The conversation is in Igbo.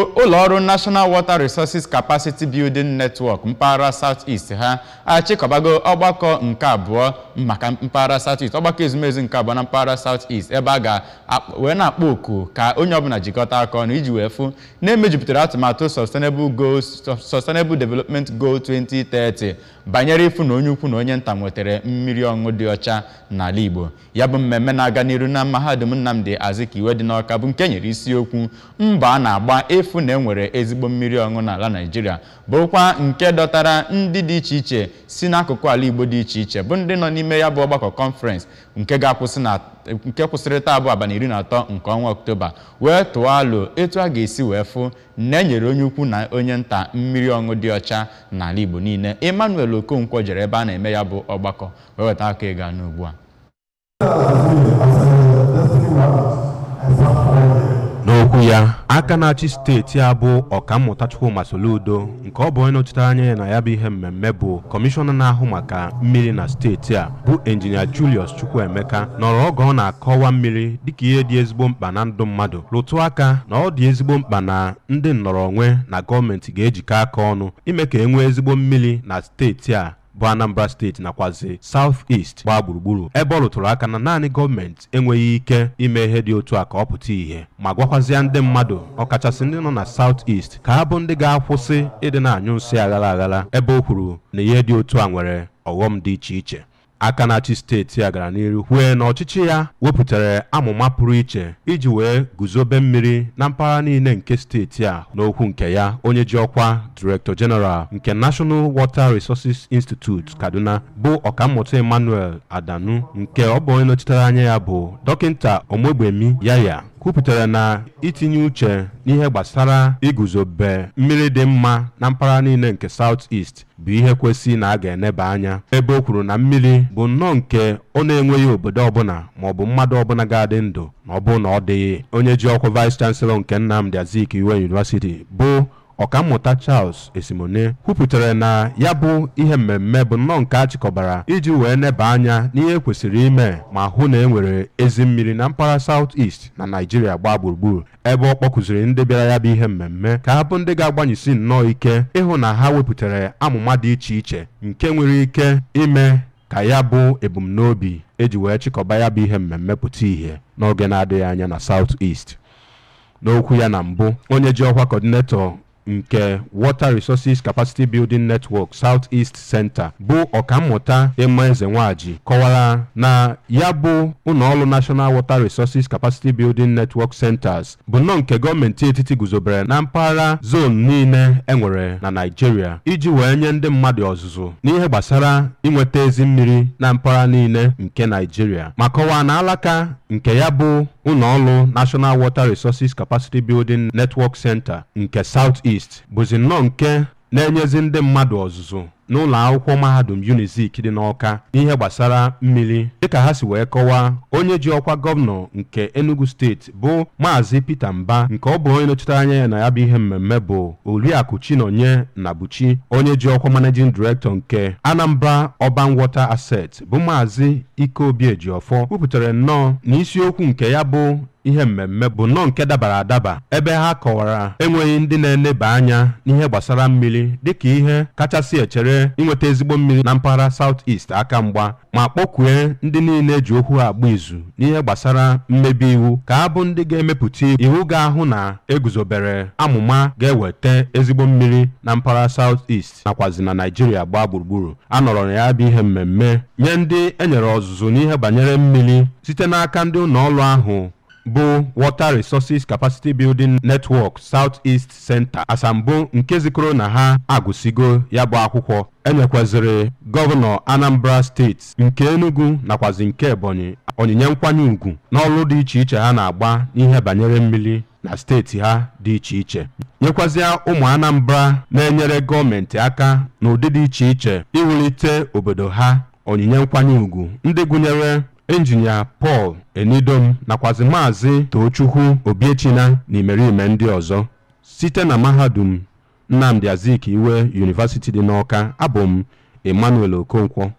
Ụlọọrụ National Water Resources Capacity Building Network mpaghara South East ha achịkọbago ọgbakọ nke abụọ maka mpaghara South East, ọgbakọ ezumezu nke abụọ na mpaghara South East, ebe a ga wee na-akpọ oku ka onye ọbụla jikọta aka ọnụ iji wee fụ na-emejupụtara atụmatụ Sustainable Goals, Sustainable Development Goal 2030 banyere ịfụ na onye ukwu na onye nta nwetara mmiri ọṅụṅụ dị ọcha n'ala Igbo. Ya bụ mmemme na-aga n'iru na Mahadum Nnamdi Azikiwe dị n'Awka bụ nke nyere isiokwu mbọ a na-agba ịfụ na enwere ezigbo mmiri ọṅụṅụ n'ala Naịjirịa, bụrụkwa nke dọtara ndị dị iche iche si n'akụkụ ala Igbo dị iche iche bụ ndị nọ n'ime ya bụ ọgbakọ conference nke ga-akwụsị na nke kwụsịrị taa bụ abalị 13 nke ọnwa Ọktoba, wee tụọ alo etu a ga-esi wee fụ na enyere onye ukwu na onye nta mmiri ọṅụṅụ dị ọcha n'ala Igbo niile. Emmanuel Okonkwo jere ebe a na-eme ya bụ ọgbakọ wee weta aka ịga n'ugbu a. N'okwu ya, aka na-achị steeti a bụ Ọkammụta Chukwuma Soludo, nke ọ bụ onye nọchitere anya ya na ya bụ ihe mmemme bụ kọmishọna na-ahụ maka mmiri na steeti a bụ Injinia Julius Chukwuemeka, nọrọ oge ọ na-akọwa mmiri dịka ihe dị ezigbo mkpa na ndụ mmadụ, rụtụ aka na ọ dị ezigbo mkpa na ndị nnọrọ onwe na gọọmenti ga-ejikọ aka ọnụ ime ka e nwee ezigbo mmiri na steeti a bụ Anambra Steeti nakwazi South East gbaa gburugburu, ebe ọ rụtụrụ aka na naanị gọọmenti enweghị ike ime ihe dị otu a ka ọ pụta ìhè, ma gwakwazie ndị mmadụ ọkachasị ndị nọ na South East ka ha bụ ndị ga-akwụsị ịdị na-anyụ nsị aghara aghara, ebe o kwuru na ihe dị otu a nwere ọghọm dị iche iche. Aka na-achị steeti a gara n'iru kwue na ọchịchị ya wepụtara amụma pụrụ iche iji wee guzobe mmiri na mpaghara niile nke steeti a. N'okwu nke ya, onye ji ọkwa Director General nke National Water Resources Institute Kaduna bụ Ọkammụta Emmanuel Adanu, nke ọ bụ onye nọchitere anya ya bụ Dọkịnta Omogbemi Yaya, kwupụtara na itinye uche n'ihe gbasara iguzobe mmiri dị mma na mpaghara niile nke South East bụ ihe kwesị na a ga-eneba anya, ebe o kwuru na mmiri bụ nnọọ nke ọ na-enweghị obodo ọbụla maọbụ mmadụ ọbụla ga-adị ndụ na ọ bụ na ọ dịghị. Onye ji ọkwa Vice Chancellor nke Nnamdi Azikiwe University bụ Ọkammụta Charles Esimone kwupụtara na ya bụ ihe mmemme bụ nnọọ nke a chịkọbara iji wee neba anya n'ihe kwesịrị ime ma hụ na e nwere ezi mmiri na mpaghara South East na Naịjirịa gbaa gburugburu, ebe ọ kpọkụziri ndị bịara ya bụ ihe mmemme ka ha bụ ndị ga-agbanyesi nnọọ ike ịhụ na ha wepụtara amụma dị iche iche nke nwere ike ime ka ya bụ ebumnobi eji wee chịkọba ya bụ ihe mmemme pụta ìhè n'oge na-adịghị anya na South East. N'okwu ya na mbụ, onye ji ọkwa coordinator nke Water Resources Capacity Building Network South East Center bụ Ọkammụta Emma Eze Nwaji kọwara na ya bụ ụlọọrụ National Water Resources Capacity Building Network Centers bụ nnọọ nke gọọmenti etiti guzobere na mpaghara zone niile enwere na Naịjirịa iji wee nye ndị mmadụ ọzụzụ n'ihe gbasara inweta ezi mmiri na mpaghara niile nke Naịjirịa, ma kọwaa na alaka nke ya bụ ụlọọrụ National Water Resources Capacity Building Network Center nke South East bụzi nnọọ nke na-enyezi ndị mmadụ ọzụzụ n'ụlọ akwụkwọ mahadum Unizik dị n'Awka n'ihe gbasara mmiri. Dịka ha si wee kọwaa, onye ji ọkwa gọvanọ nke Enugu Steeti bụ Maazị Peter Mba, nke ọ bụ onye nọchitere anya ya na ya bụ ihe mmemme bụ Oriakụ Chinonye Nnabuchi, onye ji ọkwa Managing Director nke Anambra Urban Water Asset bụ Maazị Ikeobi Ejiofọ, kwupụtara nnọọ na isiokwu nke ya bụ ihe mmemme bụ nnọọ nke dabara adaba, ebe ha kọwara enweghị ndị na-eneba anya n'ihe gbasara mmiri dịka ihe kachasị echere inweta ezigbo mmiri na mpaghara South East aka mgba, ma kpọkwue ndị niile eji okwu agba izu n'ihe gbasara mmebi iwu ka ha bụ ndị ga-emepụta iwu ga-ahụ na eguzobere amụma ga-eweta ezigbo mmiri na mpaghara South East nakwazi na Naịjirịa gbaa gburugburu. A nọrọ na ya bụ ihe mmemme nye ndị enyere ọzụzụ n'ihe banyere mmiri site n'aka ndị ụlọọrụ ahụ bụ Water Resources Capacity Building Network South East Center asambo nke zikọrọ na ha agụsigo ya bụ akwụkwọ. Enyekwaziri gọvanọ Anambra Steeti nke Enugu nakwazi nke Ebonyi onyinye nkwanye ùgwù n'ọrụ dị iche iche ha na-agba n'ihe banyere mmiri na steeti ha dị iche iche, nyekwazịa ụmụ Anambra na-enyere gọọmenti aka n'ụdị dị iche iche iwulite obodo ha onyinye nkwanye ùgwù ndị gụnyere Injinia Paul Enidom nakwazi Maazị Tochukwu Obiechina na imerime ndị ọzọ. Site na mahadum Nnamdi Azikiwe University dị n'Awka, abụ m Emmanuel Okonkwo.